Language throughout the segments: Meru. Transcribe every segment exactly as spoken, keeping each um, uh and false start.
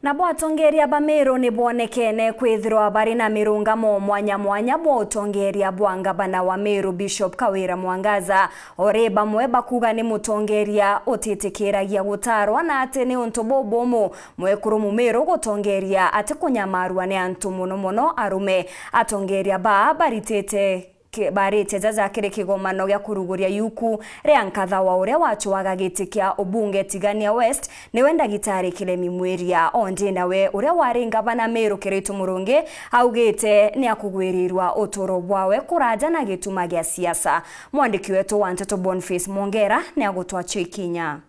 Nabo atongeria ba Meru ni bwonekene kwithirwa bari na mirungamo mwanya mwanya bwa utongeria bwa ngavana wa Meru, Bishop Kawira Mwangaza, o ri bamwe bakuga ni mutongeria utitikiragia gutarwa, na ati ni untu bubumu mwekuru Mumiru gutongeria ati kunyamarua ni antu, mono mono arume. Atongeria baa baritite ki-, barite jaja kiri kigomano gia kuruguria yuku ria nkatha wa uria wacuaga giti kia ubunge Tigania West, niwe Ndagitari Kilemi Mwiria. Ondi nawe uria wari ngavana Meru Kiraitu Murungi augite ni akugwirirwa uturo bwawe kuraja na gituma gia siasa. Mwandiki wetu wa nteto Boniface Mwongera ni agutwachia ikinya.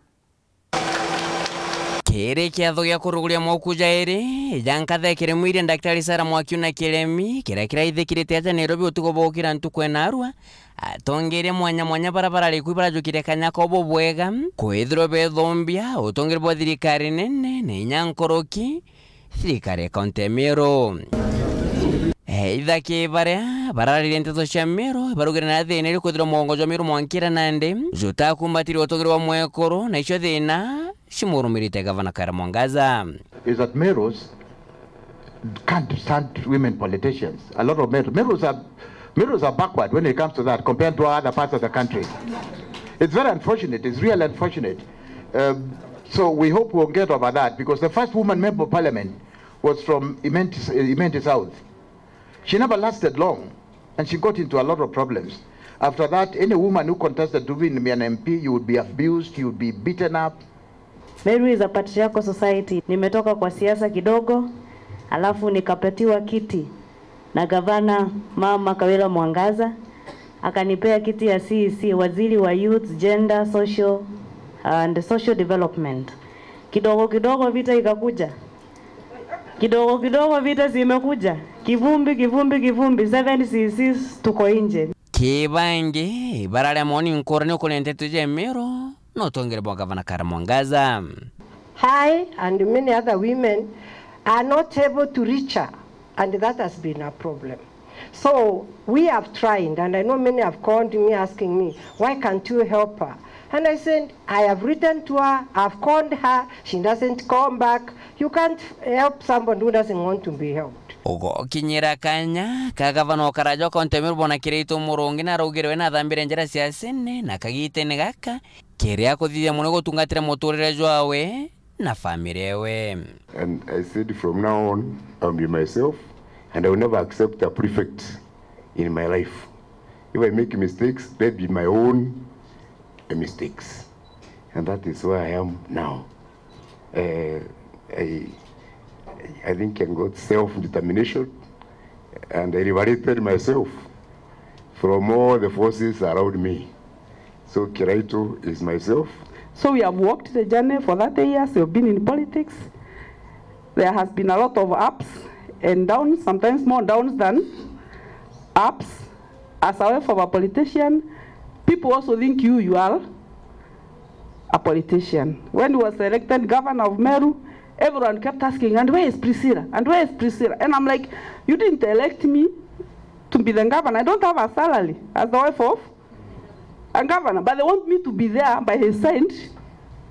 Kiri kiatho gia kuruguria mauku jairi ja nkatha ya Kiremi iria Daktari Sarah Mwakiuna Kiremi, kiria kiraithikirite aja Nairobi utuku bwa ukira ntuku ya narua, atongeria mwanya mwanya bara barari ku barajukire kanya kao bubwega kwithirwa bethombia utongeria bwa thirikari nene na inya nkoroki thirikari ya kaunti ya Meru. Eithaki baria bararirie nteto cia Meru barugire na thina iri kwithirwa mugongo jwa Meru mwankira nandi jutakumbatire utongeria bwa mwekuru, na icio thina cimurumirite Gavana Kawira Mwangaza. Is that Merus can't stand women politicians. A lot of Merus, Merus are, Merus are backward when it comes to that compared to other parts of the country. It's very unfortunate. It's really unfortunate. Um, so we hope we'll get over that because the first woman member of parliament was from Imenti, Imenti South. She never lasted long and she got into a lot of problems. After that, any woman who contested to win an M P, you would be abused, you would be beaten up. Meru is a patriarchal society. Nimetoka kwa siasa kidogo, alafu nikapatiwa kiti na gavana mama Kawira Mwangaza, akanipea kiti ya C E C, waziri wa youth, gender, social and social development. Kidogo kidogo vita ikakuja. Kidogo kidogo vita zimekuja. Kivumbi, kivumbi, kivumbi, seven C Cs tuko nje. Kibangi, bararemwa ni nkurani ukuria nteto ja Meru na utongeria bwa Gavana Kawira Mwangaza. I and many other women are not able to reach her, and that has been a problem. So we have tried, and I know many have called me asking me, "Why can't you help her?" And I said, "I have written to her, I've called her, she doesn't call back. You can't help somebody who doesn't want to be helped." Ugokinyira kanya ka gavana o karaja o kaunti ya Meru Bwana Kiraitu Murungi naraugirwe nathambire njira cia sene na kagitene gaka kiria kuthithia mono gutungatira muturire jwawe na family ewe. And I said, "From now on, I'll be myself, and I will never accept a prefect in my life. If I make mistakes, let be my own mistakes." And that is where I am now. Uh, I, I think I got self-determination, and I liberated myself from all the forces around me. So Kiraitu is myself. So we have walked the journey for thirty years. We have been in politics. There has been a lot of ups and downs, sometimes more downs than ups. As a wife of a politician, people also think you, you are a politician. When he was elected governor of Meru, everyone kept asking, "And where is Priscilla? And where is Priscilla?" And I'm like, "You didn't elect me to be the governor. I don't have a salary as the wife of a governor, but they want me to be there by his side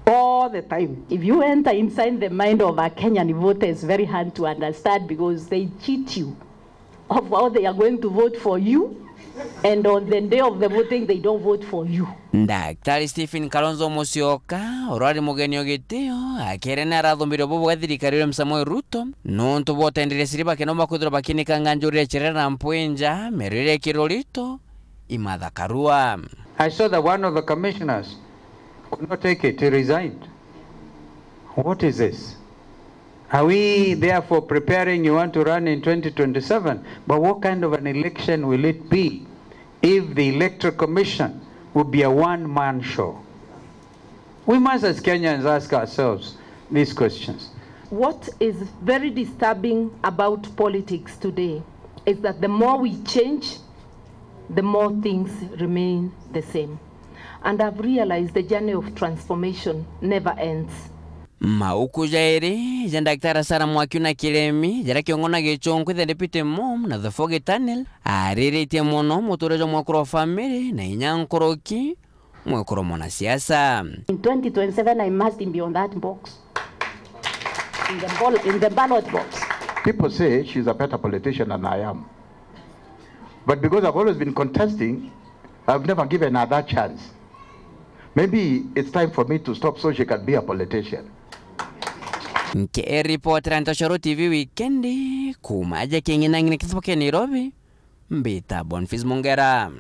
all the time." If you enter inside the mind of a Kenyan voter, it's very hard to understand because they cheat you of how they are going to vote for you, and on the day of the voting, they don't vote for you. Daktari Stephen Kalonzo Musyoka, urari mugeni o gitio, akere ni arathumbirio bubwa thirikari William Samoei Ruto, nontu botenderia siri bakeno bakwithirwa bakinika nganjurire cherera na mpwinja, merire kirorito, imatha karua. I saw that one of the commissioners could not take it, he resigned. What is this? Are we therefore preparing, you want to run in twenty twenty-seven? But what kind of an election will it be if the Electoral Commission will be a one-man show? We must, as Kenyans, ask ourselves these questions. What is very disturbing about politics today is that the more we change, the more things remain the same. And I've realized the journey of transformation never ends. Mauku jairi ja Daktari Sarah Mwakiuna Kiremi, jaria kiongo na gichunku, the deputy mom na the foggy tunnel, ariritie mono muturire jwa mwekuru wa family na inya nkuruki mwekuru mwanasiasa. In twenty twenty-seven, I must be on that box. in the ball, in the ballot box. People say she's a better politician than I am. But because I've always been contesting, I've never given her that chance. Maybe it's time for me to stop so she can be a politician. Nkiripotera Ntoshoro T V wikendi, kuuma aja King'ina ng'ina kithuko kia Nairobi, mbita Bonfils Mungera.